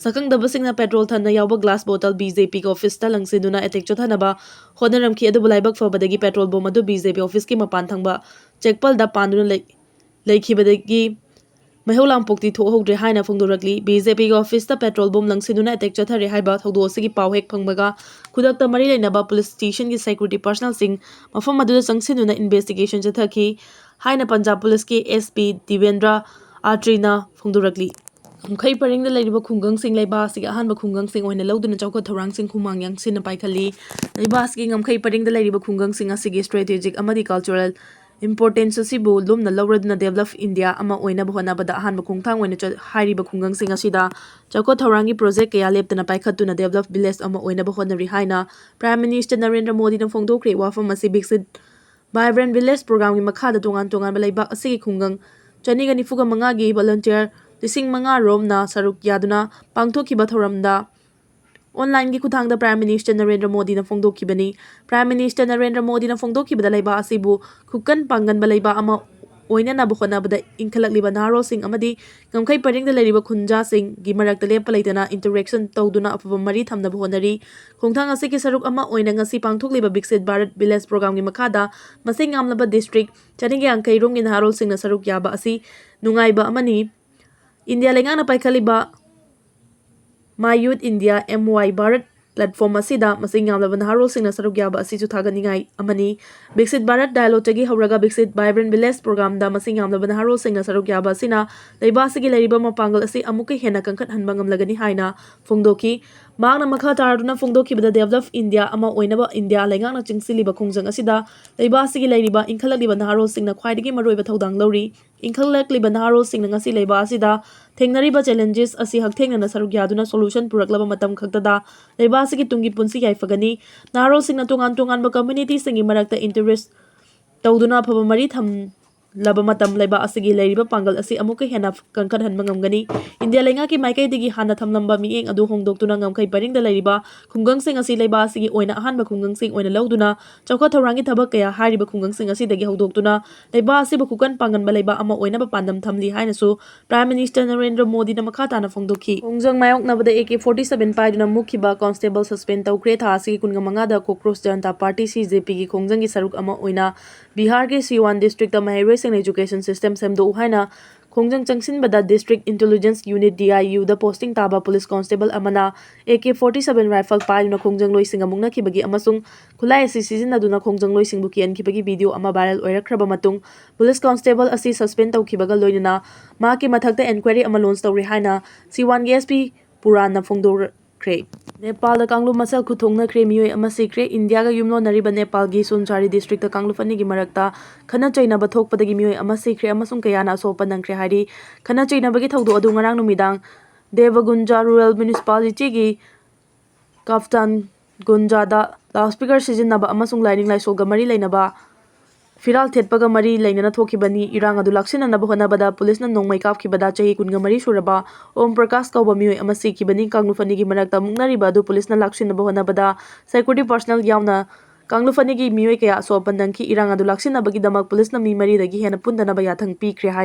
ꯁꯛꯈꯪꯗꯕꯁꯤꯡꯅ petrol ꯊꯟꯅ ꯌꯥꯎꯕ glass bottle B J P ꯒꯤ office ꯇ ꯂꯪꯁꯤꯟꯗꯨꯅ attack ꯆꯠꯊꯅꯕ ꯍꯣꯠꯅꯔꯝꯈꯤ, ꯑꯗꯨꯕꯨ ꯂꯥꯏꯕꯛ ꯐꯕꯗꯒꯤ petrol bomb ꯑꯗꯨ B J P office ꯀꯤ ꯃꯄꯥꯟ ꯊꯪꯕ ꯆꯦꯛꯄꯜꯗ ꯄꯥꯟꯗꯨꯅ ꯂꯩ-, ꯂꯩꯈꯤꯕꯗꯒꯤ ꯃꯩꯍꯧ ꯂꯥꯡꯄꯣꯛꯇꯤ ꯊꯣꯛꯍꯧꯗ꯭ꯔꯦ ꯍꯥꯏꯅ ꯐꯣꯡꯗꯣꯔꯛꯂꯤ꯫ B J P ꯒꯤ office ꯇ petrol bomb ꯂꯪꯁꯤꯟꯗꯨꯅ attack ꯆꯠꯊꯔꯦ ꯍꯥꯏꯕ ꯊꯧꯗꯣꯛ ꯑꯁꯤꯒꯤ ꯄꯥꯎ ꯍꯦꯛ ꯐꯪꯕꯒ ꯈꯨꯗꯛꯇ ꯃꯔꯤ ꯂꯩꯅꯕ police station ꯒꯤ security personnel ꯁꯤꯡ ꯃꯐꯝ ꯑꯗꯨꯗ ꯆꯪꯁꯤꯟꯗꯨꯅ investigation ꯆꯠꯊꯈꯤ ꯍꯥꯏꯅ ꯄꯟꯖꯥꯕ ꯄꯨꯂꯤꯁꯀꯤ S P ꯗꯤꯕꯦꯟꯗ꯭ꯔ ꯑꯇ꯭ꯔꯤꯅ ꯐꯣꯡꯗꯣꯔꯛꯂꯤ꯫ ꯉꯝꯈꯩ ꯄꯔꯦꯡꯗ ꯂꯩꯔꯤꯕ ꯈꯨꯡꯒꯪꯁꯤꯡ ꯂꯩꯕꯥꯛ ꯑꯁꯤꯒꯤ ꯑꯍꯥꯟꯕ ꯈꯨꯡꯒꯪꯁꯤꯡ ꯑꯣꯏꯅ ꯂꯧꯗꯨꯅ ꯆꯥꯎꯈꯠ ꯊꯧꯔꯥꯡꯁꯤꯡ ꯈꯨꯃꯥꯡ ꯌꯥꯡꯁꯤꯟꯅ ꯄꯥꯏꯈꯠꯂꯤ꯫ ꯂꯩꯕꯥꯛ ꯑꯁꯤꯒꯤ ꯉꯝꯈꯩ ꯄꯔꯦꯡꯗ ꯂꯩꯔꯤꯕ ꯈꯨꯡꯒꯪꯁꯤꯡ ꯑꯁꯤꯒꯤ strategic ꯑꯃꯗꯤ cultural importance ꯑꯁꯤꯕꯨ ꯂꯨꯝꯅ ꯂꯧꯔꯗꯨꯅ develop India ꯑꯃ ꯑꯣꯏꯅꯕ ꯍꯣꯠꯅꯕꯗ ꯑꯍꯥꯟꯕ ꯈꯣꯡꯊꯥꯡ ꯑꯣꯏꯅ ꯆꯠ-, ꯍꯥꯏꯔꯤꯕ ꯈꯨꯡꯒꯪꯁꯤꯡ ꯑꯁꯤꯗ ꯆꯥꯎꯈꯠ ꯊꯧꯔꯥꯡꯒꯤ project ꯀꯌꯥ ꯂꯦꯞꯇꯅ ꯄꯥꯏꯈꯠꯇꯨꯅ develop village ꯑꯃ ꯑꯣꯏꯅꯕ ꯍꯣꯠꯅꯔꯤ ꯍꯥꯏꯅ Prime Minister ꯅꯔꯦꯟꯗ꯭ꯔ ꯃꯣꯗꯤꯅ ꯐꯣꯡꯗꯣꯛꯈ꯭ꯔꯦ꯫ ꯋꯥꯐꯝ ꯑꯁꯤ Viksit Vibrant Village programꯒꯤ ꯃꯈꯥꯗ ꯇꯣꯉꯥꯟ ꯇꯣꯉꯥꯟꯕ ꯂꯩꯕꯥꯛ ꯑꯁꯤꯒꯤ ꯈꯨꯡꯒꯪ ꯆꯅꯤꯒ ꯅꯤꯐꯨꯒ ꯃꯉꯥꯒꯤ volunteer ꯂꯤꯁꯤꯡ ꯃꯉꯥ ꯔꯣꯝꯅ ꯁꯔꯨꯛ ꯌꯥꯗꯨꯅ ꯄꯥꯡꯊꯣꯛꯈꯤꯕ ꯊꯧꯔꯝꯗ onlineꯒꯤ ꯈꯨꯠꯊꯥꯡꯗ Prime Minister ꯅꯔꯦꯟꯗ꯭ꯔ ꯃꯣꯗꯤꯅ ꯐꯣꯡꯗꯣꯛꯈꯤꯕꯅꯤ꯫ Prime Minister ꯅꯔꯦꯟꯗ꯭ꯔ ꯃꯣꯗꯤꯅ ꯐꯣꯡꯗꯣꯛꯈꯤꯕꯗ ꯂꯩꯕꯥꯛ ꯑꯁꯤꯕꯨ ꯈꯨꯀꯟ ꯄꯥꯡꯒꯟꯕ ꯂꯩꯕꯥꯛ ꯑꯃ ꯑꯣꯏꯅꯅꯕ ꯍꯣꯠꯅꯕꯗ ꯏꯟꯈꯠꯂꯛꯂꯤꯕ ꯅꯍꯥꯔꯣꯜꯁꯤꯡ ꯑꯃꯗꯤ ꯉꯝꯈꯩ ꯄꯔꯤꯡꯗ ꯂꯩꯔꯤꯕ ꯈꯨꯟꯖꯥꯁꯤꯡꯒꯤ ꯃꯔꯛꯇ ꯂꯦꯞꯄ ꯂꯩꯇꯅ interaction ꯇꯧꯗꯨꯅ ꯑꯐꯕ ꯃꯔꯤ ꯊꯝꯅꯕ ꯍꯣꯠꯅꯔꯤ꯫ ꯈꯣꯡꯊꯥꯡ ꯑꯁꯤꯒꯤ ꯁꯔꯨꯛ ꯑꯃ ꯑꯣꯏꯅ ꯉꯁꯤ ꯄꯥꯡꯊꯣꯛꯂꯤꯕ Viksit Bharat Village programꯒꯤ ꯃꯈꯥꯗ ꯃꯁꯤꯡ ꯌꯥꯝꯂꯕ district ꯆꯅꯤꯒ ꯌꯥꯡꯈꯩ ꯔꯣꯝꯒꯤ ꯅꯍꯥꯔꯣꯜꯁꯤꯡꯅ ꯁꯔꯨꯛ ꯌꯥꯕ ꯑꯁꯤ ꯅꯨꯡꯉꯥꯏꯕ ꯑꯃꯅꯤ꯫ ꯏꯟꯗꯤꯌꯥ ꯂꯩꯉꯥꯛꯅ ꯄꯥꯏꯈꯠꯂꯤꯕ My Youth India, M Y Bharat platform ꯑꯁꯤꯗ ꯃꯁꯤꯡ ꯌꯥꯝꯂꯕ ꯅꯍꯥꯔꯣꯜꯁꯤꯡꯅ ꯁꯔꯨꯛ ꯌꯥꯕ ꯑꯁꯤꯁꯨ ꯊꯥꯒꯠꯅꯤꯡꯉꯥꯏ ꯑꯃꯅꯤ꯫ Viksit Bharat dialogueꯇꯒꯤ ꯍꯧꯔꯒ Viksit Vibrant Village programꯗ ꯃꯁꯤꯡ ꯌꯥꯝꯂꯕ ꯅꯍꯥꯔꯣꯜꯁꯤꯡꯅ ꯁꯔꯨꯛ ꯌꯥꯕ ꯑꯁꯤꯅ ꯂꯩꯕꯥꯛ ꯑꯁꯤꯒꯤ ꯂꯩꯔꯤꯕ ꯃꯄꯥꯡꯒꯜ ꯑꯁꯤ ꯑꯃꯨꯛꯀ ꯍꯦꯟꯅ ꯀꯟꯈꯠꯍꯟꯕ ꯉꯝꯂꯒꯅꯤ ꯍꯥꯏꯅ ꯐꯣꯡꯗꯣꯛꯈꯤ꯫ ꯃꯍꯥꯛꯅ ꯃꯈꯥ ꯇꯥꯔꯗꯨꯅ ꯐꯣꯡꯗꯣꯛꯈꯤꯕꯗ develop India ꯑꯃ ꯑꯣꯏꯅꯕ ꯏꯟꯗꯤꯌꯥ ꯂꯩꯉꯥꯛꯅ ꯆꯪꯁꯤꯜꯂꯤꯕ ꯈꯣꯡꯖꯪ ꯑꯁꯤꯗ ꯂꯩꯕꯥꯛ ꯑꯁꯤꯒꯤ ꯂꯩꯔꯤꯕ ꯏꯟꯈꯠꯂꯛꯂꯤꯕ ꯅꯍꯥꯔꯣꯜꯁꯤꯡꯅ ꯈ꯭ꯋꯥꯏꯗꯒꯤ ꯃꯔꯨꯑꯣꯏꯕ ꯊꯧꯗꯥꯡ ꯂꯧꯔꯤ꯫ ꯏꯟꯈꯠꯂꯛꯂꯤꯕ ꯅꯍꯥꯔꯣꯜꯁꯤꯡꯅ ꯉꯁꯤ ꯂꯩꯕꯥꯛ ꯑꯁꯤꯗ ꯊꯦꯡꯅꯔꯤꯕ challenges ꯑꯁꯤ ꯍꯛꯊꯦꯡꯅꯅ ꯁꯔꯨꯛ ꯌꯥꯗꯨꯅ solution ꯄꯨꯔꯛꯂꯕ ꯃꯇꯝ ꯈꯛꯇꯗ ꯂꯩꯕꯥꯛ ꯑꯁꯤꯒꯤ ꯇꯨꯡꯒꯤ ꯄꯨꯟꯁꯤ ꯌꯥꯏꯐꯒꯅꯤ꯫ ꯅꯍꯥꯔꯣꯜꯁꯤꯡꯅ ꯇꯣꯉꯥꯟ ꯇꯣꯉꯥꯟꯕ communityꯁꯤꯡꯒꯤ ꯃꯔꯛꯇ interact ꯇꯧꯗꯨꯅ ꯑꯐꯕ ꯃꯔꯤ ꯊꯝꯂꯕ ꯃꯇꯝ ꯂꯩꯕꯥꯛ ꯑꯁꯤꯒꯤ ꯂꯩꯔꯤꯕ ꯄꯥꯡꯒꯜ ꯑꯁꯤ ꯑꯃꯨꯛꯀ ꯍꯦꯟꯅ ꯀꯟꯈꯠꯍꯟꯕ ꯉꯝꯒꯅꯤ꯫ ꯏꯟꯗꯤꯌꯥ ꯂꯩꯉꯥꯛꯀꯤ ꯃꯥꯏꯀꯩꯗꯒꯤ ꯍꯥꯟꯅ ꯊꯝꯂꯝꯕ ꯃꯤꯠꯌꯦꯡ ꯑꯗꯨ ꯍꯣꯡꯗꯣꯛꯇꯨꯅ ꯉꯝꯈꯩ ꯄꯔꯤꯡꯗ ꯂꯩꯔꯤꯕ ꯈꯨꯡꯒꯪꯁꯤꯡ ꯑꯁꯤ ꯂꯩꯕꯥꯛ ꯑꯁꯤꯒꯤ ꯑꯣꯏꯅ ꯑꯍꯥꯟꯕ ꯈꯨꯡꯒꯪꯁꯤꯡ ꯑꯣꯏꯅ ꯂꯧꯗꯨꯅ ꯆꯥꯎꯈꯠ ꯊꯧꯔꯥꯡꯒꯤ ꯊꯕꯛ ꯀꯌꯥ ꯍꯥꯏꯔꯤꯕ ꯈꯨꯡꯒꯪꯁꯤꯡ ꯑꯁꯤꯗꯒꯤ ꯍꯧꯗꯣꯛꯇꯨꯅ ꯂꯩꯕꯥꯛ ꯑꯁꯤꯕꯨ ꯈꯨꯀꯟ ꯄꯥꯡꯒꯟꯕ ꯂꯩꯕꯥꯛ ꯑꯃ ꯑꯣꯏꯅꯕ ꯄꯥꯟꯗꯝ ꯊꯝꯂꯤ ꯍꯥꯏꯅꯁꯨ Prime Minister ꯅꯔꯦꯟꯗ꯭ꯔ ꯃꯣꯗꯤꯅ ꯃꯈꯥ ꯇꯥꯅ ꯐꯣꯡꯗꯣꯛꯈꯤ꯫ ꯈꯣꯡꯖꯪ ꯃꯥꯌꯣꯛꯅꯕꯗ AK forty seven ꯄꯥꯏꯗꯨꯅ ꯃꯨꯛꯈꯤꯕ constable suspend ꯇꯧꯈ꯭ꯔꯦ꯫ ꯊꯥ ꯑꯁꯤꯒꯤ ꯀꯨꯟꯃꯉꯥꯗ Cocross Janata Party, CJPꯒꯤ ꯈꯣꯡꯖꯪꯒꯤ ꯁꯔꯨꯛ ꯑꯃ ꯑꯣꯏꯅ ꯕꯤꯍꯥꯔꯒꯤ ꯁꯤꯋꯥꯟ districtꯇ ꯃꯍꯩꯔꯣꯏꯁꯤꯡꯅ education system ꯁꯦꯝꯗꯣꯛꯎ ꯍꯥꯏꯅ ꯈꯣꯡꯖꯪ ꯆꯪꯁꯤꯟꯕꯗ District Intelligence Unit, DIUꯗ posting ꯇꯥꯕ police constable ꯑꯃꯅ AK forty seven rifle ꯄꯥꯏꯗꯨꯅ ꯈꯣꯡꯖꯪꯂꯣꯏꯁꯤꯡꯒ ꯃꯨꯛꯅꯈꯤꯕꯒꯤ ꯑꯃꯁꯨꯡ ꯈꯨꯠꯂꯥꯏ ꯑꯁꯤ ꯁꯤꯖꯤꯟꯅꯗꯨꯅ ꯈꯣꯡꯖꯪꯂꯣꯏꯁꯤꯡꯕꯨ ꯀꯤꯍꯟꯈꯤꯕꯒꯤ video ꯑꯃ viral ꯑꯣꯏꯔꯛꯈ꯭ꯔꯕ ꯃꯇꯨꯡ, police constable ꯑꯁꯤ suspend ꯇꯧꯈꯤꯕꯒ ꯂꯣꯏꯅꯅ ꯃꯍꯥꯛꯀꯤ ꯃꯊꯛꯇ enquiry ꯑꯃ launch ꯇꯧꯔꯦ ꯍꯥꯏꯅ ꯁꯤꯋꯥꯟꯒꯤ SP ꯄꯨꯔꯥꯟꯅ ꯐꯣꯡꯗꯣꯔꯛꯈ꯭ꯔꯦ꯫ ꯅꯦꯄꯥꯜꯗ ꯀꯥꯡꯂꯨꯞ ꯃꯁꯦꯜ ꯈꯨꯠꯊꯣꯛꯅꯈ꯭ꯔꯦ, ꯃꯤꯑꯣꯏ ꯑꯃ ꯁꯤꯈ꯭ꯔꯦ꯫ ꯏꯟꯗꯤꯌꯥꯒ ꯌꯨꯝꯂꯣꯟꯅꯔꯤꯕ ꯅꯦꯄꯥꯜꯒꯤ ꯁꯨꯟꯆꯥꯔꯤ ꯗꯤꯁꯇ꯭ꯔꯤꯛꯇ ꯀꯥꯡꯂꯨꯞ ꯑꯅꯤꯒꯤ ꯃꯔꯛꯇ ꯈꯠꯅ ꯆꯩꯅꯕ ꯊꯣꯛꯄꯗꯒꯤ ꯃꯤꯑꯣꯏ ꯑꯃ ꯁꯤꯈ꯭ꯔꯦ ꯑꯃꯁꯨꯡ ꯀꯌꯥꯅ ꯑꯁꯣꯛ ꯑꯄꯟ ꯅꯪꯈ꯭ꯔꯦ ꯍꯥꯏꯔꯤ꯫ ꯈꯠꯅ ꯆꯩꯅꯕꯒꯤ ꯊꯧꯗꯣꯛ ꯑꯗꯨ ꯉꯔꯥꯡ ꯅꯨꯃꯤꯗꯥꯡ ꯗꯦꯕꯒꯨꯟꯖꯥ ꯔꯨꯔꯦꯜ ꯃ꯭ꯌꯨꯅꯤꯁꯤꯄꯥꯂꯤꯇꯤꯒꯤ ꯀꯥꯞꯇꯥꯟ ꯒꯨꯟꯖꯥꯗ ꯂꯥꯎꯠ ꯁ꯭ꯄꯤꯀꯔ ꯁꯤꯖꯤꯟꯅꯕ ꯑꯃꯁꯨꯡ ꯂꯥꯏꯅꯤꯡ ꯂꯥꯏꯁꯣꯜꯒ ꯃꯔꯤ ꯂꯩꯅꯕ ꯐꯤꯔꯥꯜ ꯊꯦꯠꯄꯒ ꯃꯔꯤ ꯂꯩꯅꯅ ꯊꯣꯛꯈꯤꯕꯅꯤ꯫ ꯏꯔꯥꯡ ꯑꯗꯨ ꯂꯥꯛꯁꯤꯟꯅꯅꯕ ꯍꯣꯠꯅꯕꯗ ꯄꯨꯂꯤꯁꯅ ꯅꯣꯡꯃꯩ ꯀꯥꯞꯈꯤꯕꯗ ꯆꯍꯤ ꯀꯨꯟꯒ ꯃꯔꯤ ꯁꯨꯔꯕ ꯑꯣꯝ ꯄ꯭ꯔꯀꯥꯁ ꯀꯧꯕ ꯃꯤꯑꯣꯏ ꯑꯃ ꯁꯤꯈꯤꯕꯅꯤ꯫ ꯀꯥꯡꯂꯨꯞ ꯑꯅꯤꯒꯤ ꯃꯔꯛꯇ ꯃꯨꯛꯅꯔꯤꯕ ꯑꯗꯨ ꯄꯨꯂꯤꯁꯅ ꯂꯥꯛꯁꯤꯟꯅꯕ ꯍꯣꯠꯅꯕꯗ ꯁꯦꯀ꯭ꯌꯨꯔꯤꯇꯤ ꯄꯔꯁꯅꯦꯜ ꯌꯥꯎꯅ ꯀꯥꯡꯂꯨꯞ ꯑꯅꯤꯒꯤ ꯃꯤꯑꯣꯏ ꯀꯌꯥ ꯑꯁꯣꯛ ꯑꯄꯟ ꯅꯪꯈꯤ꯫ ꯏꯔꯥꯡ ꯑꯗꯨ ꯂꯥꯛꯁꯤꯟꯅꯕꯒꯤꯗꯃꯛ ꯄꯨꯂꯤꯁꯅ ꯃꯤ ꯃꯔꯤꯗꯒꯤ ꯍꯦꯟꯅ ꯄꯨꯟꯗꯅꯕ ꯌꯥꯊꯪ ꯄꯤꯈ꯭ꯔꯦ ꯍꯥꯏ꯫